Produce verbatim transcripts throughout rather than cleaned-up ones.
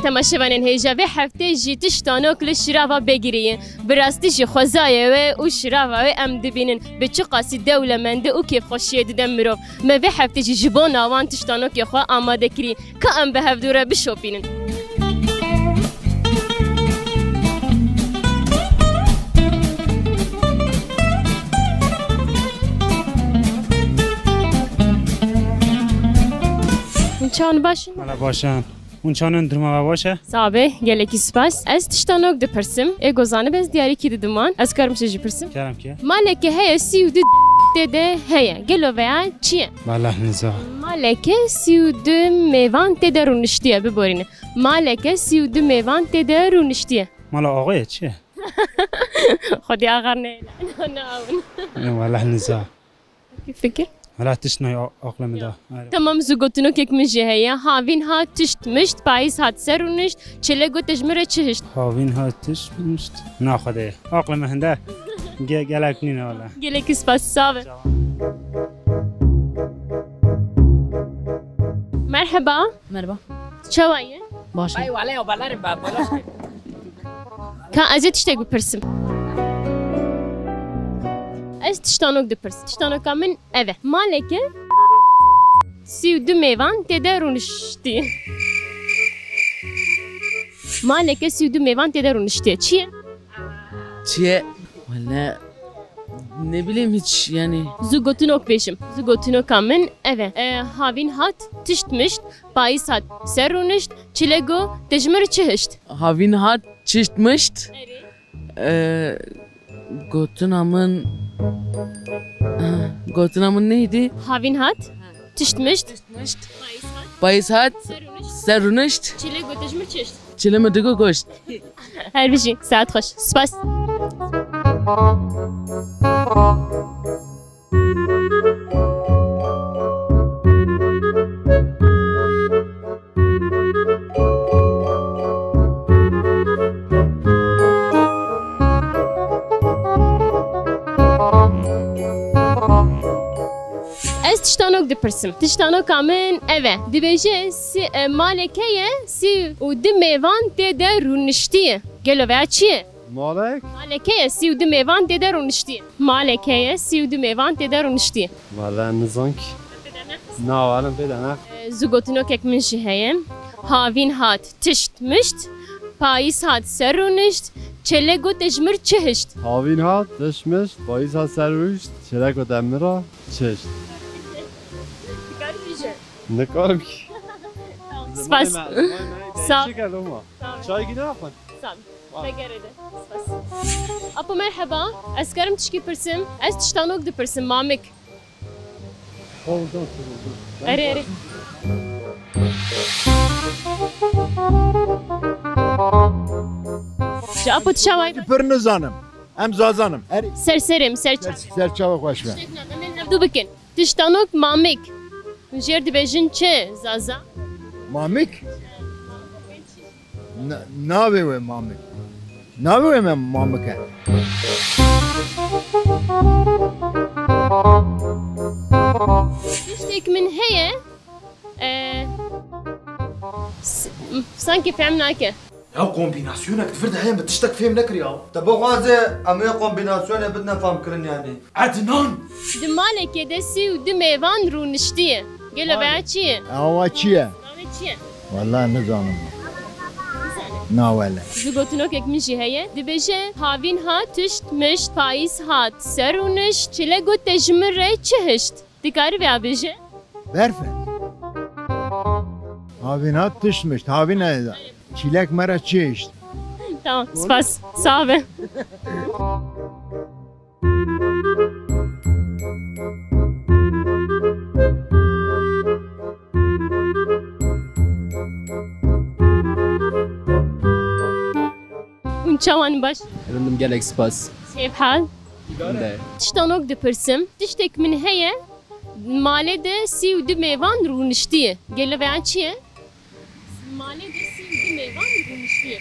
Temaşevanên hêja, vê heftê jî tiştanok li şirava bêgirî ye. Bi rastî jî xwezayê wê û şirava wê em dibînin. Bi çiqasî dewlemendî û kêfxweşiyê dide mirov. Me vê heftê jî ji bona wan tiştanokê xwe amade kirî. Ka em bi hevdû re bişopînin. Hûn çawan baş in? Mala baş in. Hûn çawan in, durma we baş e? Sabe, gelekî spas. Ez tiştanok dipirsim. Ê ku zanib ez diyarîkî didim wan. Ez karim çi jî pirsim? Kerem ki. Maleke heye sî û du tê de heye. Gelo veya çi ye? Vallahi niza. Maleke sî û du mêvan tê de rûniştiye, biborîne. Maleke sî û du mêvan tê de rûniştiye. Mala axê ye, çi ye? Xwedî axar ne, ne awin. Ê, vallahi niza. Fikir? Hala tişt nayê a-, aqlê min de. Are. Tamam, zû gotinokek min jî heye. Havîn hat, tişt mişt, payîz hat, ser rûnişt, çêlek got te ji min re çi hişt? Havîn hat, tişt mişt. Na Xwedê. Aqlê min hinde ge-, gelek nîne wele. Gelekî spas, sabe. Merheba. Merhaba. Çawa ye? Baş e. Ay, wale ya, balarım ben, balaş. Ka ez ê tiştek bipirsim. Ez tiştanok dipirsim. Tiştanoka min ev e. Maleke sî û du mêvan tê de rûniştî. Maleke sî û du mêvan tê de rûniştî. Çi ye? Çi ye? Wele, ne bileyim hiç yani. Zû gotinok bêjim. Zû gotinoka min ev e. E, havîn hat, tişt mişt, payîz hat, ser rûnişt, çile got, te ji min re çi hişt? Havîn hat, tişt mişt. Erê. Ee, gotina min, gotina min neydi? Havîn hat, tişt mişt, payîz hat, ser rûnişt, çile got te ji min re çi hişt? Çile min digo goşt. Her bijî, saet xweş. Spas. Ez tiştanok dipirsim. Tiştanoka min ev e. Dibêje, si-, e, maleke ye, sî û du mêvan tê de rûniştiye. Gelo veya çi ye? Malek? Maleke ye, sî û du mêvan tê de rûniştiye. Maleke ye, sî û du mêvan tê de rûniştiye. Valla nizank. Na, wala bêde ne. E, zû gotinokek min jî heye. Havîn hat, tişt mişt, payîz hat, ser rûnişt, çêlek got te ji min re çi hişt? Havîn hat, tişt mişt, payîz hat, ser rûnişt, çêlek got te ji min re çi hişt? Nikarim ki. Spas. Sağ ol. Çay gidin axun. Sağ ol. Vegerê de. Spas. Apo merheba. Ez karim tişkî pirsim? Ez tiştanok dipirsim, mamik. Erê, erê. Ji apo tu çawa yî? Pir nizanim. Em zazanim. Erê. Ser serê min, ser çavê. Ser çava xweş be. Em ê hevdu bikin. Tiştanok mamik. Jêr dibêjin çi, Zaza? Mamik? Na-, navê wê Mamik. Navê wê me Mamik e. Tiştek min heye, e, s-, sankî fehm nake. Ya kombînasyonek di vir de heye, min tiştek fêm nekir ya. Te bixwaze em wê kombînasyonê bidine famkirin yani. Ednan! Di malekê de sî û du mêvan rûniştiye. Gelo veya çi ye? Awa çi ye? Navê çi ye? Wala nizanim. Na wele. Ji gotinokek min jî heye. Dibêje, havîn hat, tişt mişt, payîz hat, ser rûnişt, çile got te ji min re çi hişt? Dikarî vêya bêje? Berf e. Havîn hat, tişt mişt. Havîn e. Çîlek me re çi hişt? Tamam, spas. Sağ be. Hûn çawan baş? Rindim, gelek spas. Keyf hal? De. Tiştanok dipirsim. Tiştek min heye, malê de sî û du mêvan rûniştiye. Gelo veya çi ye? Malê de sî û du mêvan rûniştiye.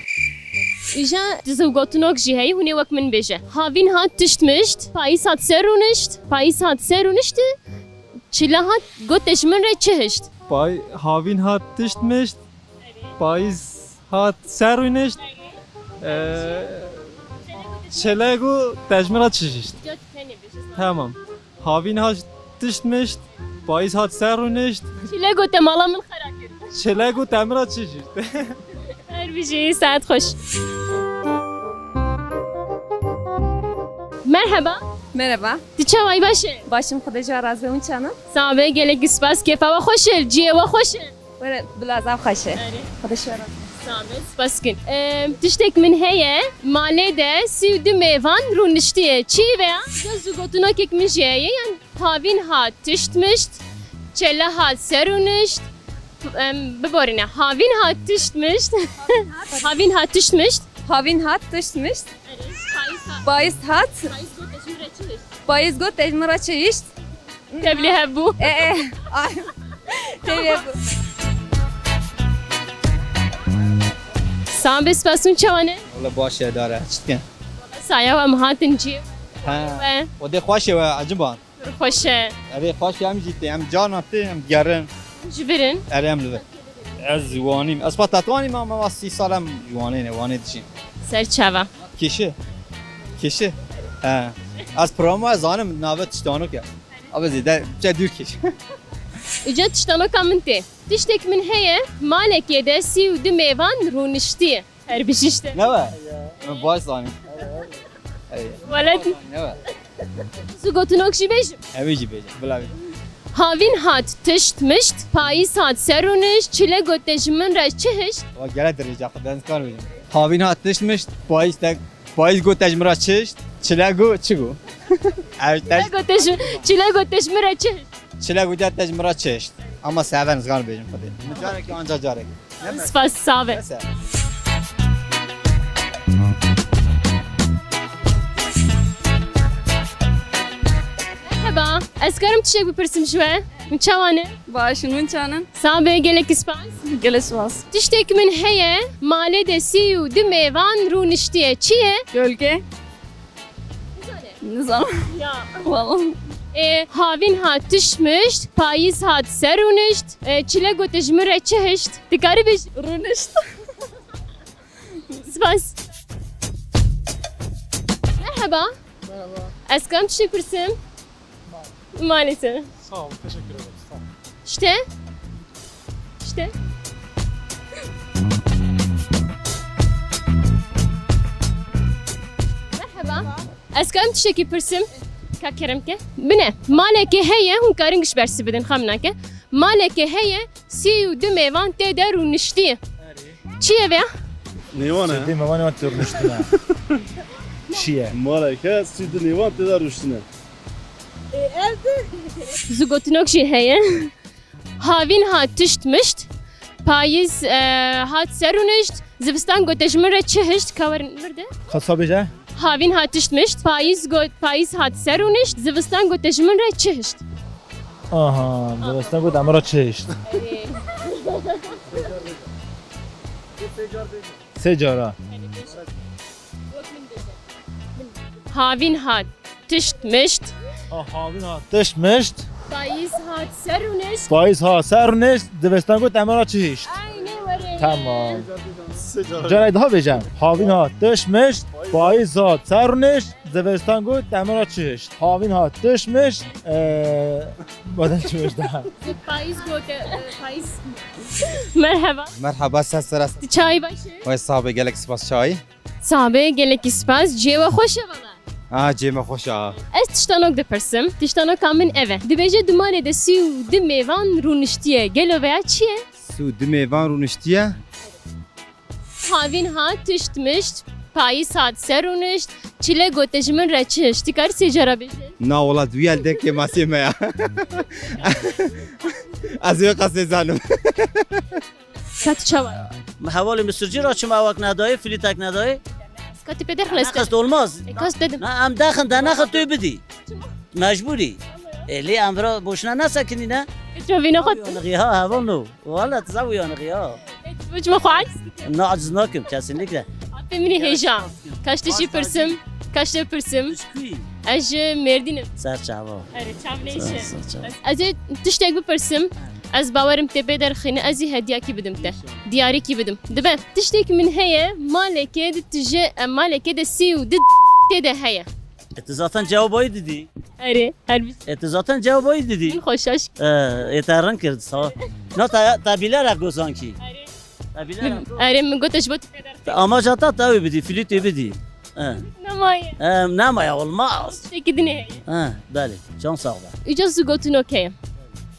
Îja diz û gotinok jî heye, hûn ê wek min bêje. Havîn hat tişt mişt, payîz hat ser rûnişt, payîz hat ser rûnişt, çile hat got te ji min re çi hişt? Pay-, havîn hat tişt mişt, payîz Hat ser rûnişt. Ee, çelek û tejmira çişt. Tamam. Havîn hat tişt mişt, payîz hat ser rûnişt. Çilek û temala min xera kir. Çilek û temira çişt. Her bijî, saet xweş. Merheba. Merheba. Tu çawa yî, baş î? Baş im, Xwedê ji we razî be, hûn çawa ne? Sax be, gelekî spas, kêfa we xweş e, cihê we xweş e. Were, bila zaf xweş e. Erê. Xwedê ji we razî be. Sax be, spas dikin. Em, tiştek min heye, malê de sî û du mêvan rûniştiye. Çi ye vêya? Ya zû gotinokek min jî heye, yan havîn hat tişt mişt, çele hat ser rûnişt. Em, biborîne. Havîn hat tişt mişt. Havîn hat tişt mişt. Havîn hat tişt mişt. Erê, payîz hat. Payîz hat. Payîz got, te ji min re çi hişt? Payîz got, te ji min re çi hişt? Tevlî hebû. E, e. Ay. Tevlî hebû. Sax be, spas, hûn çawa ne? Wele baş e, dare. Çi dikin? Saya we, em hatin cihê. Ha. We. Xwedê xweş e we, eciban. Xweş e. Erê, xweş e, em jî tê, em carna tê, em digerin. Ji vir in? Erê, em li vir. Ez ji Wanî yim. Ez pa Tetwanî me, me va sî sal em ji Wanê ne, Wanê dijîn. Ser çava? Kişi. Kişi. He. Ez programa zanim, nave tiştanok e. Abi zêde, biçe dûr kêş. Îca tiştanoka min tê. Tiştek min heye, malekê de sî û du mêvan rûniştiye. Her bijî işte. Ne be? Min baş zanî. Ey. Welet. Ne be? Zû gotinok jî bêjim. Ew ê jî bêjim. Bila bêjim. Havîn hat tişt mişt, payîz hat ser rûnişt, çile got te ji min re çi hişt? Wa gele dirêj e, xwe denzikar bêjim. Havîn hat tişt mişt, payîz te, payîz got te ji min re çi hişt, çile got çi got? Ew te Çile got te ji, çile got te ji min re çi hişt? Çile got te ji min re çi hişt. Ama seven zgan bêjim xwedê. Min carekî anca carekî. Spas, sax be. Neyse. Merheba. Ez karim tiştek bipirsim ji we? Hûn çawa ne? Baş in, hûn çawa ne? Sax be, gelekî spas. Gelek spas. Tiştek min heye, malê de sî û du mêvan rûniştiye. Çi ye? Gölge. Nizanim. Ya. Vallahi. E, havîn hat tişt mişt, payîz hat ser rûnişt, e, çile got te ji min re çi hişt? Dikarî bêjî? Rûnişt. Spas. Merheba. Merhaba. Ez karim tiştek pirsim? Maalesef. Sağ ol, teşekkür ederim. Sağ ol. İşte. İşte. Merhaba. Ez karim tiştekî pirsim? Ka kerem ke. Bine, malekê heye, hûn karin giş bersî bidin, xem nake. Malekê heye, sî û du mêvan tê de rûniştiye. Çi ye vêya? Nêvan e. Sî û du mêvan wan tê rûniştine. Çi ye? Maleke sî û du nêvan tê de rûniştine. Zû gotinok jî heye. Havîn hat tişt mişt, payîz, e, hat ser rûnişt, zivistan got te ji min re çi hişt, ka werin vir de? Ka sa bêje? Havîn hat tişt mişt, payîz got, payîz hat ser rûnişt, zivistan got te ji min re çi hişt? Aha, zivistan got te ji min re çi hişt. Sê cara. Havîn hat tişt mişt. Ah, havîn hat tişt mişt. Payîz hat ser rûnişt. Payîz hat ser rûnişt, zivistan got te ji min re çi hişt. Aynê were. Tamam. Carek daha bêje. Havîn hat tişt mişt, payîz hat ser rûnişt, zivistan got te ji min re çi hişt. Havîn hat tişt mişt, eee, baden çi mişt daha. Payîz got, e, payîz. Merheba. Merheba, ses seras. Tu çawa yî, baş î? Wey, sax be, gelek spas, çawa yî? Sax be, gelekî spas. Cihê we xweş e vala. Ha, cihê me xweş e. Ez tiştanok dipirsim. Tiştanoka min ev e. Dibêje di malê de sî û du mêvan rûniştiye. Gelo vêya çi ye? Sî û du mêvan rûniştiye? Havîn hat tişt mişt, payîz hat ser rûnişt, çile got te ji min re çi hişt. Dikarî sê cara bêjî? Na wela, duyel dekê masê me ya. Ez wê qasê zanim. Ka tu çawa? Hevalê min sircî ra çima wek nedayê, flîtek nedayê? Ka tu pê de xilestir. Neqist olmaz. E, kas dedim. Na, em dexin de nexin tu bidî. Mecbûrî. E, lê em vira boşuna nesekinîne. Çavîna xwe. Uyanığı ha, heval no. Wala tu zaf uyanığı ha. E, tu çima xwe aciz dikin? Na, aciz nakim, kesinlikle. Apê min ê hêja. Kaş te jî pirsim, kaş te pirsim. Ez ji Mêrdîn im. Ser çava. Erê, çav neyşe. Ser, ser çava. Ez ê tiştek bipirsim. Ez bawerim tê pê derxîne, ez jî hediyekî bidim te. Diyarîkî bidim. Dibe. Tiştek min heye, malekê di tije, e, malekê de sî û di tê de heye. E, tu zaten cevabı didî. Erê, her bîst. E, tu zaten cevabı didî. Min xwe şaş. E, e, te rin kir, sağ ol. Na, te, te bilerek got sankî. Erê. Te bilerek got. Erê, min got ji bo tu pê derxîne. Te amaca te, te wê bidî, flûtê bidî. E. Nemaye. E, nemaye, olmaz. Tiştekî din heye. E, belê. Can sağ be. Uca zû gotinok heye.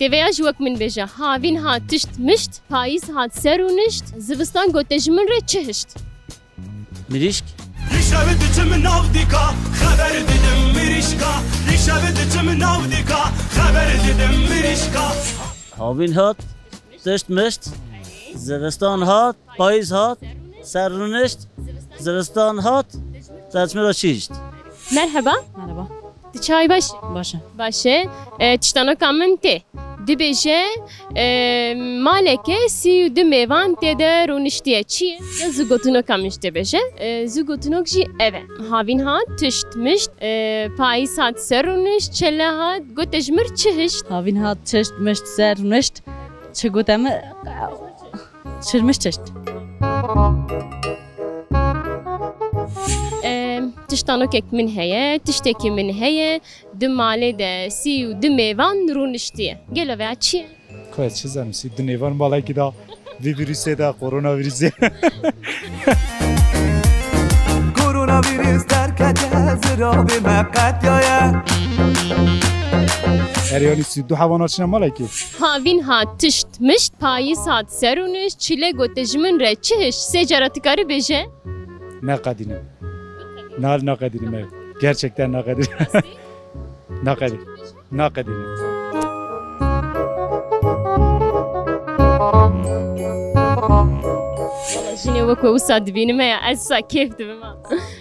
Tê vêya jî wek min bêje. Havîn hat tişt mişt, payîz hat ser û nişt, zivistan gote ji min re çi hişt? Mirîşk. Îşev diçim navdîka, xeber didim mirîşka. Îşev diçim navdîka, xeber didim mirîşka. Havîn hat, tişt mişt, zivistan hat, payîz hat, ser rûnişt, zivistan hat, te ji min re çi hişt? Merheba. Merheba. Tu çawa yî, baş? Baş e. Baş e. E, tiştanoka min tê. Dibêje, e, maleke sî û du mêvan tê de rûniştiye. Çi ye? Ya zû gotinoka min jî tê bêje. E, zû gotinok jî ev e. Havîn hat, tişt mişt, e, payîz hat ser rûnişt, çile hat, gote ji mir çi hişt? Havîn hat, tişt mişt, ser rûnişt, çi gote mi? Çirmiş tişt. E, tiştanokek min heye, tiştekî min heye, di malê de sî û du mêvan rûniştiye. Gelo veya çi ye? Xwe çi zanim, sî du mêvan malekî da vî vîrusê de, koronavîrusê. Koronavîrus derketiye, zirabê me qetiyaye. Her yanî sî du hevana çine malekî. Havîn hat tişt mişt, payîz hat ser û nişt, çile gote ji min re çi hişt, sê cara tu karî bêje? Neqedînim. Na, neqedînim, evet. Gerçekten neqedînim. Neqedî-, neqedînim. Valla jinê wek we wisa dibînim ya, ez wisa kêf dibim ha.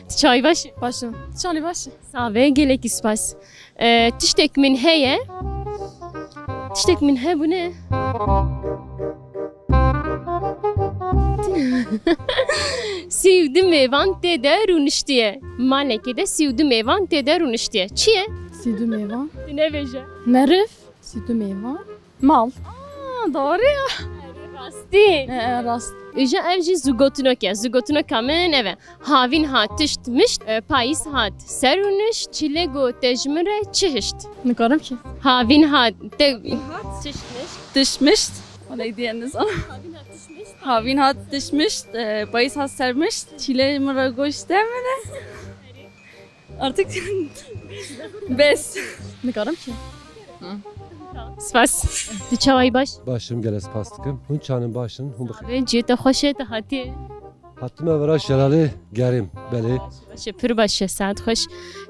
Tu çawa yî, baş e? Baş im. Tu çawa yî, baş e? Sax be, gelekî spas. E, tiştek min heye. Tiştek min hebûne. Sî û du mêvan tê de rûniştiye. Malekê de sî û du mêvan tê de rûniştiye. Çi ye? Sî û du mêvan. Tu nebêje. Meriv. Sî û du mêvan. Mal. Aa, doğru ya. Rastî. He, he, rast. Îja ev jî zûgotinok e. Zûgotinoka min ev e. Havîn hat tişt mişt, e, payîz hat ser û nişt, çile gote ji min re çi hişt? Nikarim ki. Havîn hat te-, tişt mişt. Tişt mişt. Wala diye nizanim. Havîn hat tişt mişt, e, payîz hat ser mişt, çile min re goşte min e. Artık bes. Nikarim ki. Spas. Tu çawa yî, baş? Baş im, gelek spas dikim. Hûn çanin, baş in, hûn bixêr. Abi, cihê te xweş e, te hatî? Hatime vera şelalê gerêm, belê. Baş e, pir baş e, saet xweş.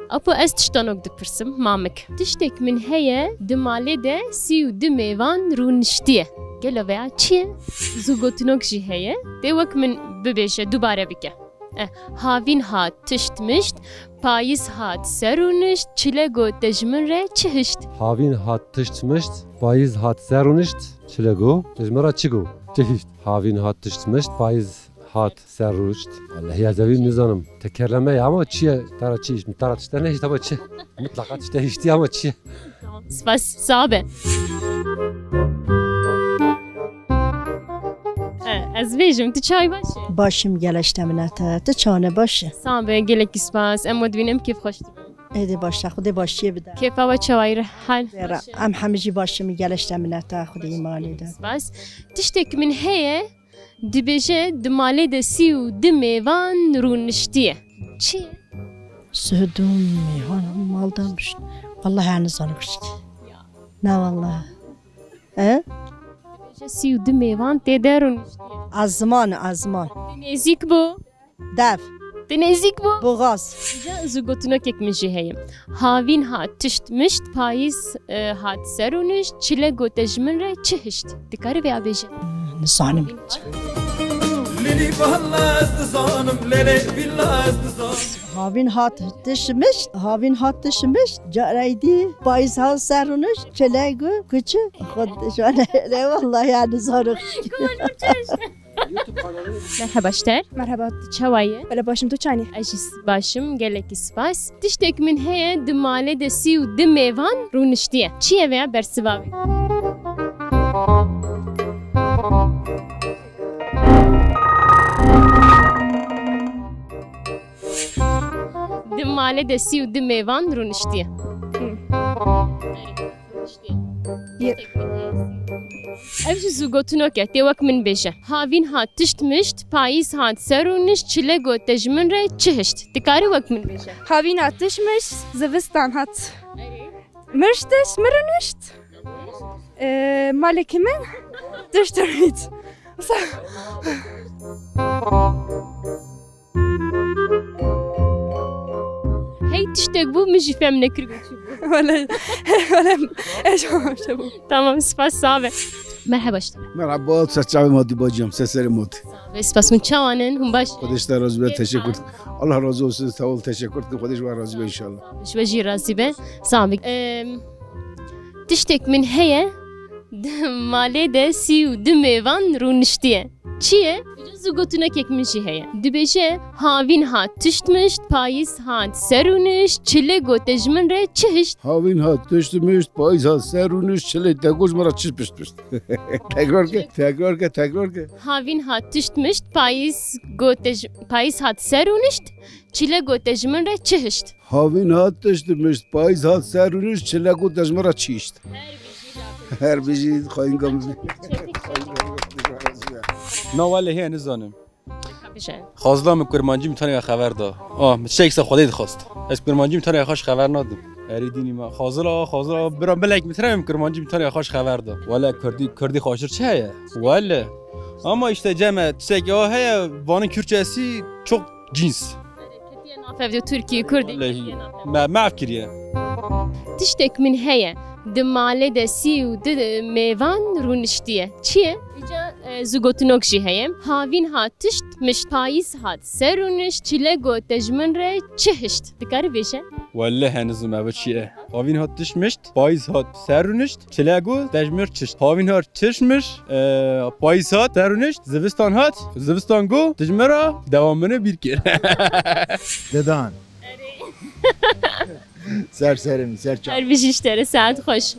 Apo, ez tiştanok dipirsim, mamik. Tiştek min heye, di malê de sî û du mêvan rûniştiye. Gelo veya çi ye? Zûgotinok jî heye. Tê wek min bibêje, dubare bike. Eh, havîn hat tişt mişt, payîz hat ser û nişt, çile gote ji min re çi hişt? Havîn hat tişt mişt, payîz hat ser û nişt, çile go, te ji min re çi go? Çi hişt? Havîn hat tişt mişt, payîz hat ser rûnişt. Wallahî ez evî nizanim. Tekerleme ye ama çi ye? Tara çi hişt? Tara tişte nehişt ama çi? Mitlaqa tişte hiştî ama çi ye? Spas, sax be. E, ez bêjim, tu çawa yî, baş e? Baş im, gelek şte minete. Tu çawa yî, baş e? Sax be, gelekî spas. Em we dibînin, em kêfxweş dibin. Êdî baş e, Xwedê başiyê bide. Kêfa we çawa yî, hal? Xêr e. Em hemî jî baş in, gelek şte minete, Xwedê îmanê de. Spas. Tiştek min heye, dibêje, di malê de sî û du mêvan rûniştiye. Çi ye? Sî û du mêvan mal de mişt. Wallahî nizanim xwişkî. Ya. Na wallahî. He? Dibêje sî û du mêvan tê de rûniştiye. Ezman, ezman. Di nêzîk bû. Dev. Di nêzîk bû. Boğaz. Îja zûgotinokek min jî heye. Havîn hat tişt mişt, payîz, e, hat ser û nişt, çile gote ji min re çi hişt? Dikarî vêya bêje? Nizanim. Lili valla ez dizanim, lele villa ez dizanim. Havîn hat tişt mişt, havîn hat tişt mişt, careyî dî payîz hat ser û nişt, çile got ku çi? Xwe şane, lê wallahî ya nizanim. Merheba ji te. Merheba. Tu çawa yî? Belê baş im, tu çawa yî? Ez jî baş im, gelekî spas. Tiştek min heye, di malê de sî û du mêvan rûniştiye. Çi ye vêya, bersiva wê? Di malê de sî û du mêvan rûniştiye. Hı. Rûniştiye. Ye- Ev jî zû gotinok e, tê wek min bêje. Havîn hat tişt mişt, payîz hat ser rûnişt, çile got te ji min re çi hişt? Dikarî wek min bêje. Havîn hat tişt mişt, zivistan hat. Miştiş, min rûnişt. Ee, malê kimin? Tişt rûnişt. Sa- Hey tiştek bû, min jî fem nekir çi bû. Wele, wele, ez şebû. Tamam, spas, sağ be. Merhaba işte. Merhaba, ser çavê ma dî baciyam, ser serê ma dî. Sağ be, spas, hûn çawan in, hûn baş in? Xwedê ji te razî be, teşekkür. Allah razı olsun, sağ ol, teşekkür dikim, Xwedê ji we razî be inşallah. Ji we jî razî be. Sağ be. Em, tiştek min heye, di malê de sî û du mêvan rûniştiye. Çi ye? Îca zû gotinekek min jî heye. Dibêje, havîn hat tişt mişt, payîz hat ser rûnişt, çile got te ji min re çi hişt? Havîn hat tişt mişt, payîz hat ser rûnişt, çile te got ji min re çi pişt pişt. Tekrar ke, tekrar ke, tekrar ke. Havîn hat tişt mişt, payîz got te ji, payîz hat ser rûnişt, çile got te ji min re çi hişt? Havîn hat tişt mişt, payîz hat ser rûnişt, çile got te ji min re çi hişt? Her bijî, xayînka min. Na wele heye nizanim. Xazla min kurmancî min tanê xever da. Ah, min çek se Xwedê dixwast. Ez kurmancî min tanê xaş xever nadim. Erê dînî me. Xazla, xazla, bira bilek min tine kurmancî min tanê xaş xever da. Wele kurdî, kurdî xaşir çi heye? Wele. Ama işte ceme, tiştek ya heye, vanın Kürtçesi çok cins. Ketiye nafev de Tirkî, Kurdî, Wellehî, ketiye nafev. Me, maf kiriye. Tiştek min heye, di malê de sî û du mêvan rûniştiye. Çi ye? Îca, e, zû gotinok jî heye. Havîn hat tişt mişt, payîz hat ser rûnişt, çile got te ji min re çi hişt? Dikarî bêje? Welle heniz me bi çi ye? Havîn hat tişt mişt, payîz hat ser rûnişt, çile got te ji min re çi hişt? Havîn hat tişt mişt, e, payîz hat ser rûnişt, zivistan hat, zivistan got te ji min re dewamini bîr kir. Dedan. Ser serê min, ser çav. Her bijî ji te re, saet xweş.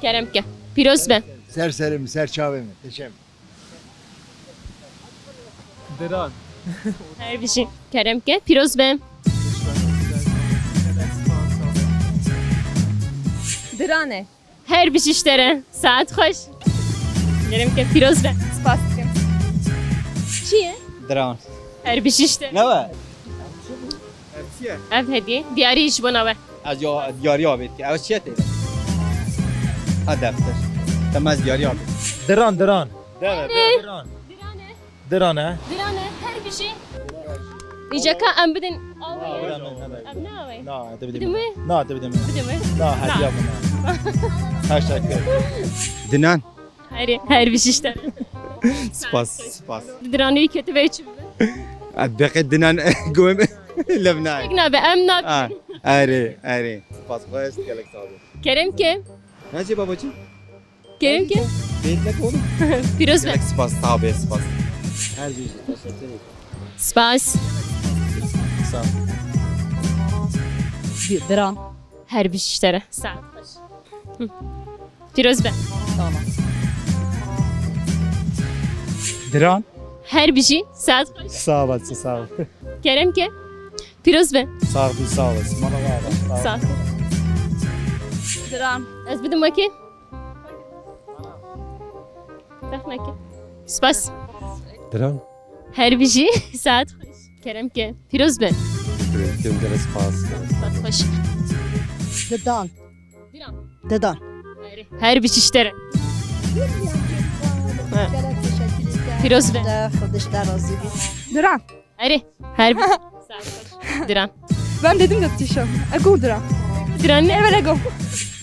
Kerem ke. Pîroz be. Ser serê min, ser çavê min. Teşem. Diran. Her bijî. Kerem ke. Pîroz be. Dirane. Her bijî ji te re. Saet xweş. Kerem ke. Pîroz be. Spas dikim. Çi ye? Diran. Her bijî ji te re. Ne we? Ev hediye. Diyarî ji bona we. Ez ya diyariya bêt. Ev çiye tê? Ha defter. Tamam, ez diyariya bêt. Diran, diran. Deve, Erê. Diran. Dirane. Diran e. Dirane. Her bijî. Îceka em bidin. Bira min, ne be. Em ne awê? Na, te bidin. Bidin mi? Na, te bidin. Bidin mi? Na, hediya bû. Teşekkür. Dinan. Erê, her bijî ji te re. Spas, spas. Diranî wî ketibe çi bibe? Beqê dinan gom lev nayê. Tek nabe, em nabe. Ha, erê, erê. Spas xweş, gelek sağ ol. Kerem ke. Ne şey babacığım? Kerem ke. Beyt ne oğlum? Pîroz be. Gelek spas, sağ ol, spas. Her bijî. Teşekkür ederim. Spas. Sağ ol. Diran. Her bijî ji te re. Saet xweş. Hı. Pîroz be. Sağ ol. Diran. Her bijî saet xweş. Sağ olasın, sağ ol. Kerem ke. Pîroz be. Sağ ol, sağ olasın. Bana var. Sağ ol. Diran. Ez bidim wekî. Ferq neke. Spas. Diran. Her bijî saet xweş. Kerem ke. Pîroz be. Pîroz, gelek spas. Spas xweş. Didan. Diran. Didan. Her, her bijî ji te re. Ha. Pîroz be. Xwedê ji te razî bî. Diran. Erê, her bijî. Saet xweş. Diran. Ben dedim de tişam. Ego diran. Diran ne? Evet, ego.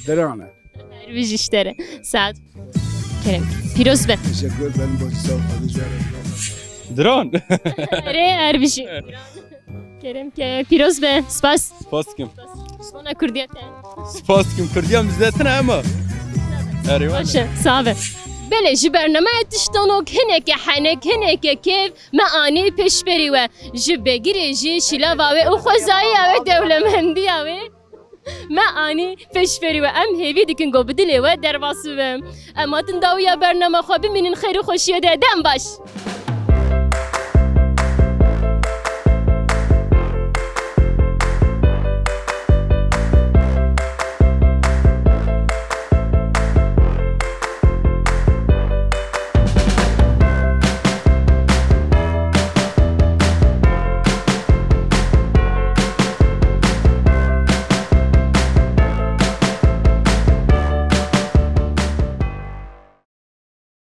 Diran e. Her bijî ji te re. Saet. Kerem. Pîroz be. Teşekkür ederim bacı, sağ ol. Hadi canım. Diran. Erê, her bijî. Kerem ke. Pîroz be. Spas. Spas dikim. Ji bona Kurdiya te. Spas dikim. Kurdiya min zêde tune ama. Erê, baş e, sağ be. Belê, ji bernameya Tiştanok hineke henek, hineke kêf me anî pêşberî we. Ji begirê jî şilava wê û xwezayîya wê, dewlemendiya wê me anî pêşberî we. Em hêvî dikin ku bi dilê we derbas bibin. Em hatin dawiya bernama xwe, bimînin xêr û xweşiyê de. Dem baş.